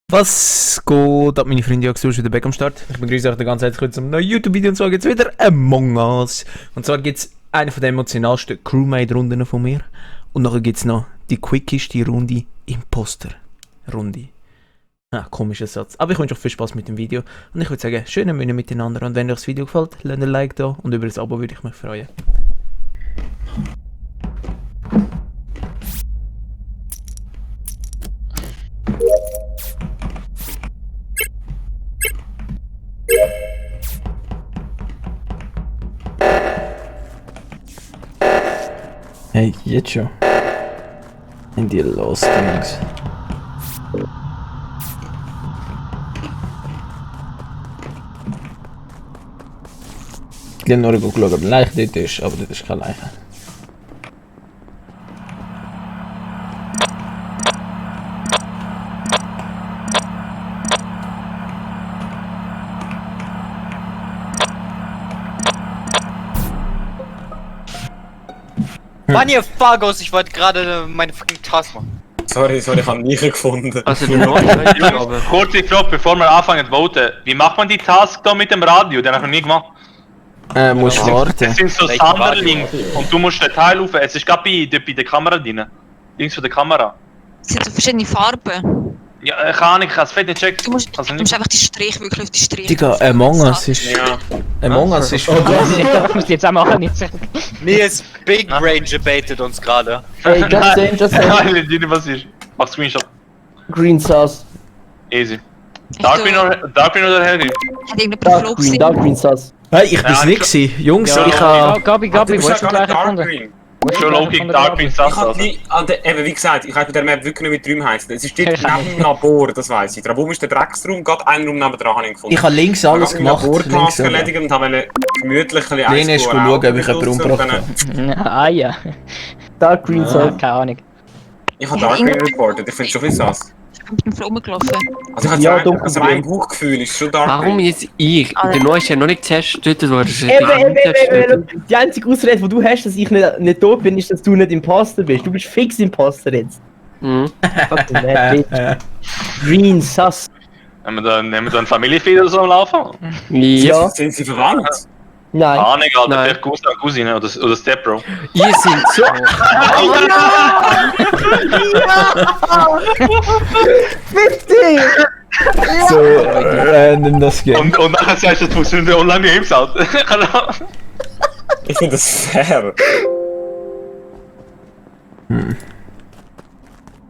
Was geht ab, meine Freunde? Ich bin wieder back am Start. Ich begrüße euch ganz herzlich zum neuen YouTube-Video. Und zwar gibt es wieder Among Us. Und zwar gibt es eine von den emotionalsten Crewmate-Runden von mir. Und nachher gibt es noch die quickeste Runde, Imposter-Runde. Komischer Satz. Aber ich wünsche euch viel Spaß mit dem Video. Und ich würde sagen, schöne Mühe miteinander. Und wenn euch das Video gefällt, lasst ein Like da. Und über das Abo würde ich mich freuen. Hey, jetzt schon. In die Los Dings. Ich will nur schauen, ob ein Leiche dort ist, aber das ist kein Leiche. Mann, ihr Fagos, ich wollte gerade meine fucking Task machen. Sorry, ich habe nicht gefunden. Also du noch kurze Frage, bevor wir anfangen zu voten. Wie macht man die Task da mit dem Radio? Den habe ich noch nie gemacht. Musst warten. Es sind so Sanderlinks und du musst den Teil rufen. Es ist gerade bei der Kamera drin. Links von der Kamera. Es sind so verschiedene Farben. Ja, keine Ahnung, ich habe es fett nicht gecheckt. Du musst einfach die Strich wirklich auf die Strich. Digga, Among Us ist... Ja. Among Us ist... Das muss ich jetzt auch machen, nicht sagen. Mir ist Big Ranger baitet uns gerade. Hey, just saying. Nein, was ist? Mach Screenshot. Green Sauce. Easy. Darkwing oder Harry? Hat irgendjemand Flug Dark Green Sauce. Hey, ich bin's nicht gewesen. Jungs, Ja. ich habe... Gabi, wo hast du gleich gefunden? Darkwing. Schon Logik, Darkwing, Ich habe Sass. nie, eben wie gesagt, ich habe bei der Map wirklich nicht mit Räumen heißen. Es ist dort neben dem Labor, das weiss ich. Der Labor ist der Drecksraum, gerade einen Raum nebenan habe ich gefunden. Ich habe links alles gemacht. Labortask erledigen und habe gemütlich ein Lene ist schauen, ob ich jemanden umgebracht habe. Ah ja. Dark Green Sauce, keine Ahnung. Ich habe Darkwing reported, ich finde schon viel Sass. Ich bin mit dem Flow rumgelaufen. Also ich Ja, habe dunkel also mein Bauchgefühl ist schon Darkwing. Warum jetzt ich? Der Neue ist ja noch nicht zerstört worden. Eben. Die einzige Ausrede, die du hast, dass ich nicht tot bin, ist, dass du nicht Imposter bist. Du bist fix Imposter jetzt. Mhm. Fucking mad, bitch. Green Sauce. Nehmen wir da ein Familienfeier oder so am Laufen? Ja. Sind sie verwandt? Nein. Ahnung, Alter, Nein. vielleicht Cousin, Cousine oder Stepbro. Ihr sind so. So random das geht. Und nachher sagst du, es funktioniert online Games out. Ich finde das fair.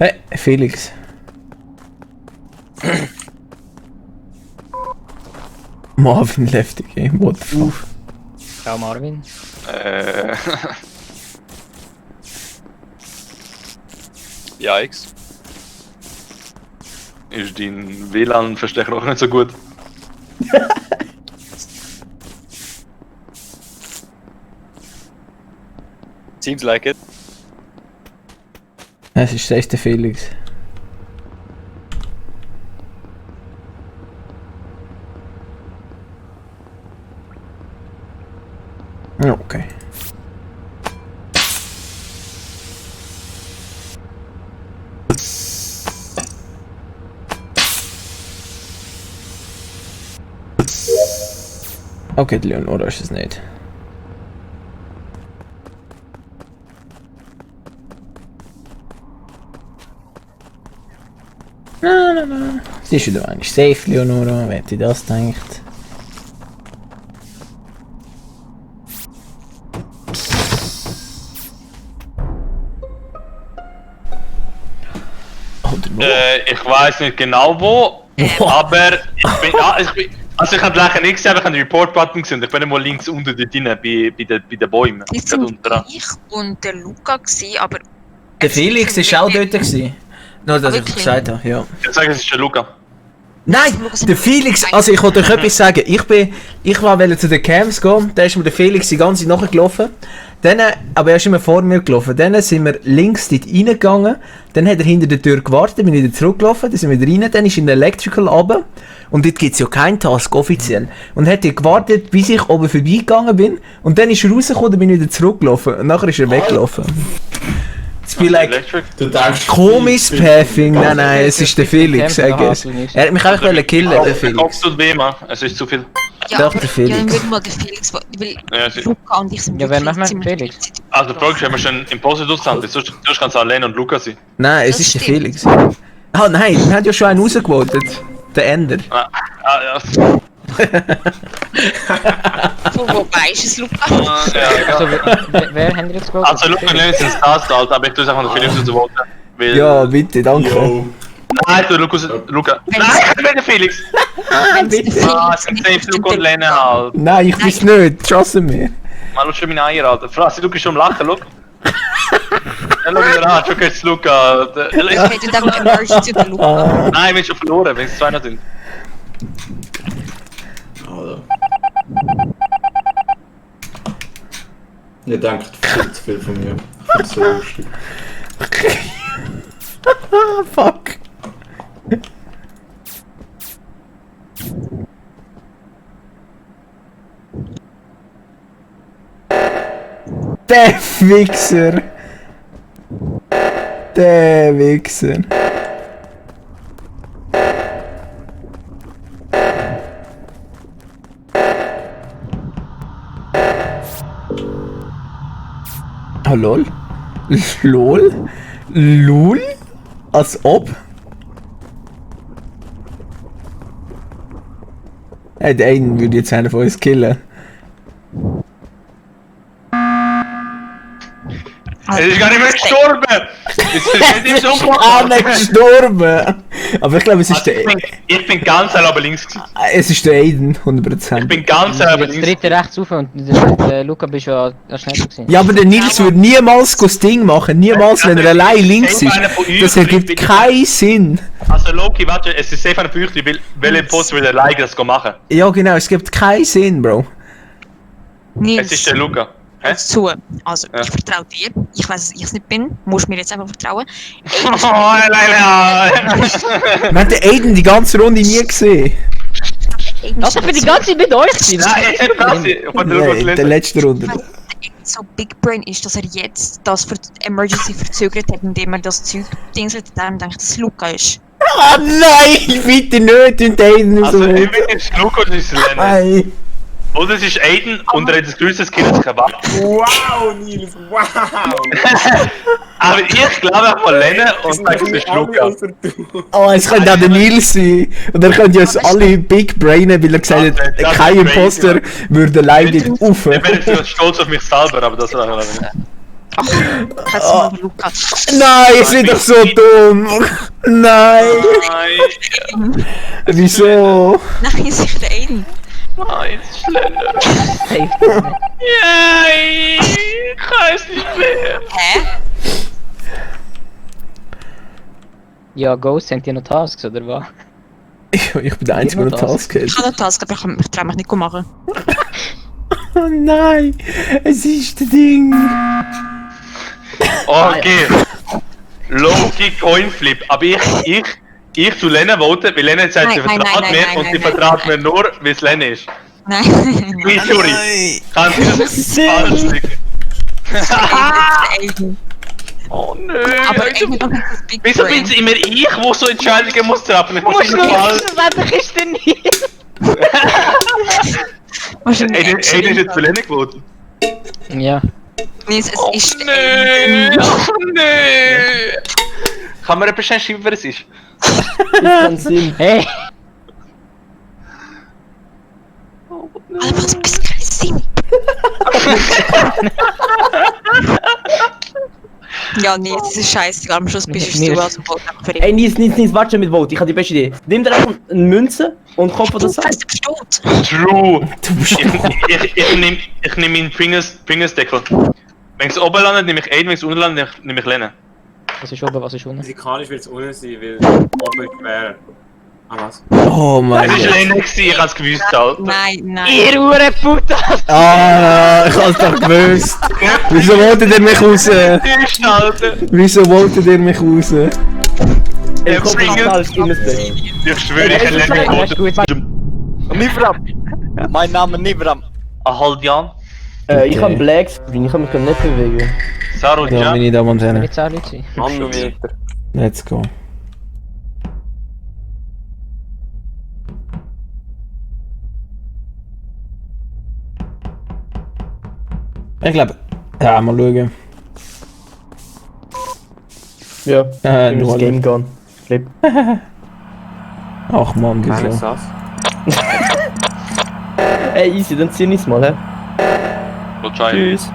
Hey, Felix. Marvin left the game, what the fuck? Ciao Marvin. Yikes. Ist dein WLAN-Verstecker auch nicht so gut? Seems like it. Es ist echt der Felix. Ja, okay. Okay, die Leonora ist es nicht. Na. Sie ist wieder eigentlich safe, Leonora. Wer hätte das gedacht? Ich weiß nicht genau wo, aber also ich habe leider nicht gesehen, aber ich habe den Report-Button gesehen. Ich bin immer links unten dort drin, bei den Bäumen. Das Gerade sind unten dran. ich und der Luca gewesen, aber... Der Felix ist auch dort gewesen. Nur, dass ich es gesagt habe, ja. Ich sage, es ist der Luca. Nein, der Felix, also ich wollte euch etwas sagen. Ich war zu den Camps gehen, da ist mir der Felix die ganze Zeit nachgelaufen. Dann, aber er ist immer vor mir gelaufen. Dann sind wir links dort reingegangen. Dann hat er hinter der Tür gewartet, bin wieder zurückgelaufen, dann sind wir rein. Dann ist in der Electrical runter. Und dort gibt es ja keinen Task offiziell. Und hat er gewartet, bis ich oben vorbeigegangen bin. Und dann ist er rausgekommen, dann bin ich wieder zurückgelaufen. Und nachher ist er weggelaufen. It's feel like Electric. Du denkst... komisch Pathing. Nein, es ist der Felix, I guess. Er hat mich einfach killen, der Der Kopf Felix. tut weh, man. Es ist zu viel. Ja, Doch, aber, der Felix. ja, dann würden wir den Felix, weil Ja, sie- Luca und ich sind Ja, wer macht man? ziemlich Felix? gleichzeitig. Also, die Frage ist, wenn wir schon im Positiv sind, sonst kann es allein und Luca sein. Nein, es Das ist der stimmt. Felix. Ah nein, man hat ja schon einen rausgevotet. Der Ender. Ja. Wo weisst du es, Luca? Also, wer haben jetzt gewonnen? Also, Luca und Lenny sind Stars, Alter, aber ich tue es einfach noch Felix zu voten. Weil... Ja, bitte, danke. Yo. Nein, du, Luca. Nein, ich will den Felix! bitte. Ah, es sind safe Luca und Lenny halt. Nein, ich bin's nicht, trust me. Mal schon meine Eier, Alter. Frassi, Luca ist schon am Lachen, look. Ja, schau wieder an, schon geht's Luca, Alter. Okay, du darfst Emergency oder Luca. Nein, wir haben schon verloren, wenn es 2 noch sind. Alter. Ihr denkt viel zu viel von mir. Ich find's so lustig. Fuck. Der Wichser. Der Wichser. Oh, lol. Lol? Lul? Als ob? Den einen würde jetzt einer von uns killen. Er ist gar nicht mehr gestorben! Es ist nicht so Ah, nicht gestorben! Aber ich glaube, es ist der... Ich bin ganz aber links gewesen. Es ist der Aiden, 100%. Ich bin ganz aber Jetzt links. tritt er rechts auf und der Luca bist ja schneller gewesen. Ja, aber der Nils würde niemals das Ding machen. Niemals, wenn er allein links ist. Das ergibt keinen Sinn. Also Loki, warte, es ist safe eine Fürchte, welche Post will er alleine das machen? Ja, genau, es gibt keinen Sinn, Bro. Nils, Es ist der Luca. Hä? zu. Also, Ja. ich vertraue dir. Ich weiß, dass ich es nicht bin. Musst mir jetzt einfach vertrauen. Oh, Leila! Wir haben den Aiden die ganze Runde nie gesehen. Also für die ganze Zeit mit euch sein. Nein, ich bin quasi von der Luca Nein, der gelesen. letzten Runde. So Big Brain ist, dass er jetzt das für die Emergency verzögert hat, indem er das Zeug dingselt. Dann denkt, dass es Luca ist. Ah nein, bitte nicht in den Aiden Also, so. entweder ist es Luca oder es ist Lenny. Nein. Oder es ist Aiden und er hat das größte Skill, das kann warten. Wow, Nils, wow! Aber ich glaube auch von Lenny und sage, es ist Luca. Oh, es könnte auch der Nils sein. Und er könnte uns alle Big Brainen, weil er gesagt hat, Das ist kein crazy, Imposter würde allein nicht rauf. Ich bin jetzt stolz auf mich selber, aber das war nicht. Ich heiße mal Luca. Nein, es ist doch so dumm. Nein. Nein, Wieso? Nein, sicher der Aiden. nein, es ist Lenny. Yay! Ich kann es nicht mehr. Hä? Ja, Ghost, sind die noch Tasks oder was? Ich bin der Einzige, der einen Task hat. Ich habe das, aber ich traue mich nicht machen. Oh nein, es ist das Ding. Okay. Low-Key Coinflip, aber ich zu Lenny voten, weil Lenny sagt, sie Nein, vertraut nein, mir nein, und nein, sie nein, vertraut mir nur, weil es Lenny ist. Nein. Wie, sorry. Kannst du das falsch liegen? Aiden. Oh nö. Aber Aiden doch nicht das Big Wieso bin Brain. es immer ich, wo so Entscheidungen muss treffen? Ich muss immer falsch. Was ist denn hier? Wahrscheinlich Aiden ist jetzt für Lenny gewotet. Ja. Nils, es Oh ist nö. Oh nö. Kann mir jemand schreiben, wer es ist? Kein Sinn. Hey! Aber was bist kein Sinn? Ja, Nils, das ist scheiße. Am Schluss bist du Nils. also voll für Ey, ihn. Nils, warte mit Vote. Ich habe die beste Idee. Nimm dir einfach eine Münze und komm von der Du Seite. bist tot. True. Ich nehm meinen Fingersdeckel. Wenn es oben landet, nehme ich Aiden, wenn es unten landet, nehme ich Lenny. Was ist oben, was ist unten? Physikalisch wird es unten sein, weil oben ist schwerer. Ah, was? Oh mein Es ist Gott. Lenny gewesen, ich hab's gewusst, Alter. Nein. Ihr Uhrenputter! Ah, ich hab's doch gewusst. Wieso wolltet ihr mich raus? Enttäuscht, Alter. Wieso wolltet ihr mich raus? Ich komm von der Seite, immer stay. Ich schwöre, ich hätte Lenny Das ist gut. gewotet. Nivram! Mein Name Nivram. Ein halb Jahr. Ich habe Black Screen, ich kann mich gar nicht bewegen. Saru, Ja, ja. meine Damen und Herren. Jetzt auch Leute sein. Manometer. Let's go. Ich glaube. Ja, mal schauen. Ja, ich muss nur. Game gehen. Flip. Ach man, Wer wieso? ist das? Ey, easy, dann zieh ich's mal, hä? We'll try. Tschüss.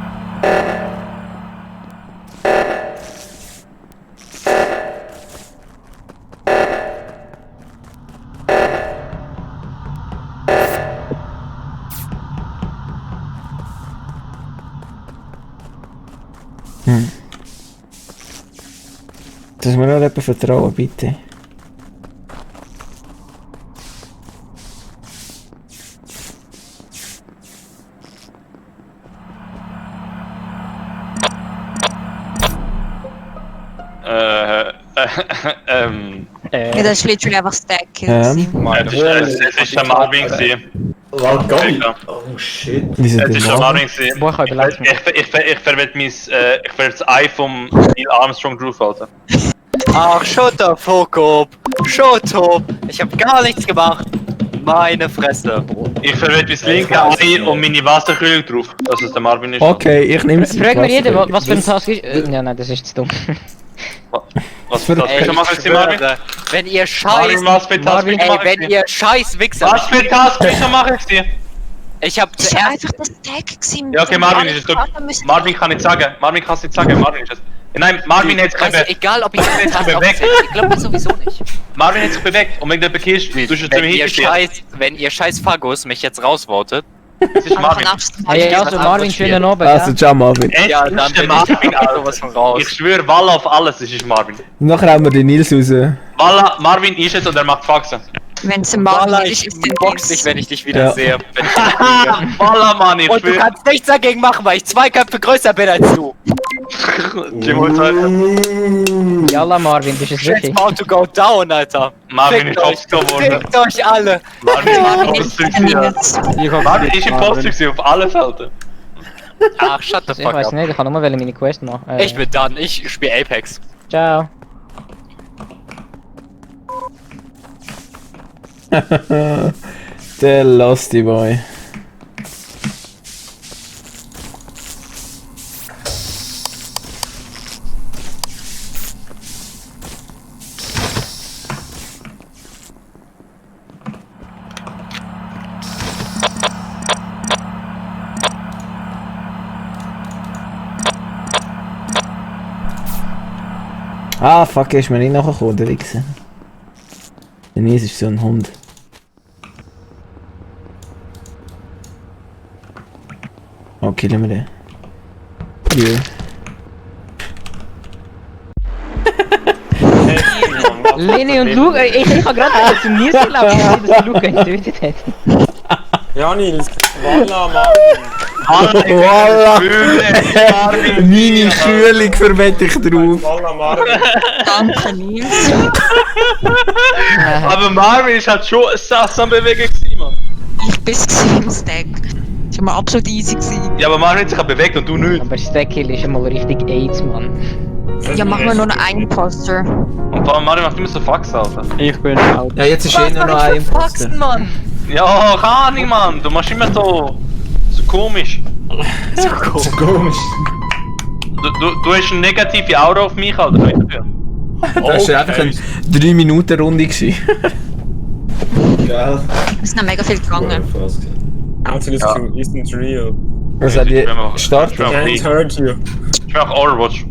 Dass mir noch jemand vertrauen, bitte. Ja, das ist literally einfach Stack. Ja. Es ist der Marvin gewesen. War geil. Ja. Oh shit. Wieso Es denn ist der Marvin? Marvin gewesen. Boah, ich habe überlegt. Ich verwette das Ei vom Neil Armstrong draufhalten. Ach, shut up, Fokop. Shut up. Ich hab gar nichts gemacht. Meine Fresse. Ich verwette das linke Ei und meine Wasserkühlung drauf, dass es der Marvin ist. Okay, ich nehme es. Frag mir jeder, was für ein Task ist. Ja, nein, das ist zu dumm. Was für ein Task Ey, ist ich machen Sie, Marvin? schwöre, wenn ihr Marvin, scheiß... was für Task Marvin, Ey, wenn ihr scheiß Wichser... Was für Task ist machen Sie? Das Ich hab war zuerst... einfach das Tag gewesen. Ja, okay, Marvin ist es gut. Marvin kann nicht sagen. Marvin kann es nicht sagen. Marvin ist es. Nein, Marvin hat sich Also, bewegt. egal ob ich den Task bewegt. aufzähle, ich glaube sowieso nicht. Marvin hat sich bewegt. Und wenn der bekehrt, du hast es Wenn ihr scheiß Fagus mich jetzt rausvotet, Das ist Marvin. Hey, also Marvin, schönen Abend. Also, Ja? ciao Marvin. ja, Es dann ist der bin ich Marvin, Alter. sowas von raus. Ich schwöre, Walla auf alles, es ist Marvin. Nachher haben wir den Nils raus. Walla, Marvin ist es und er macht Faxen. Wenn es ein Mann Walla, ist, ich ist es box dich, wenn ich dich wieder Ja. sehe. Wenn ich dich kriege. Walla, Mann, ich Und du schwöre. kannst nichts dagegen machen, weil ich 2 Köpfe größer bin als du. Jim holt weiter. Jalla Marvin, bist du es Shit's wirklich? about to go down, Alter. Marvin ist Fickt euch. Popstar geworden. Fickt euch alle. Marvin Marvin ist ist Popstar gewesen. Marvin ist Imposter gewesen, auf alle Felder. Ach, shut the Ich fuck weiß up. nicht, ich kann nur meine Quest machen. Ich bin done, ich spiele Apex. Ciao. Der Lusty Boy. Ah, fuck, er ist mir nicht nachgekommen, der Wichser. Der Nils ist so ein Hund. Oh, killen wir den. Ja. Leni und Luca, ich hab gerade zum Nils gelaufen, dass Luca ihn getötet hat. Ja, Nils. Walla, Marvin. Voila! Meine Kühlung verwette ich drauf. Walla, Marvin. Danke, Nils. Aber Marvin ist halt schon sass am Bewegen gewesen, Mann. Ich bin es im Stack. Das war mir absolut easy gewesen. Ja, aber Marvin hat sich halt bewegt und du nicht. Aber Stackkill ist einmal richtig AIDS, Mann. Ja, machen wir nur noch einen Poster. Und vor allem Marvin macht immer so Fax, Alter. Ich bin out. Ja, jetzt ist eh nur noch ein Imposter. Mann? Ja, kann ich, Mann. Du machst immer so komisch. Komisch. Du hast eine negative Aura auf mich, Alter. Weißt du dafür? Das war einfach eine 3-Minuten-Runde. Geil. Es sind noch mega viel gegangen. Anthony's King isn't real. Was hat die Ich bin auch gestartet? League. Can't hurt you. Ich mach Overwatch.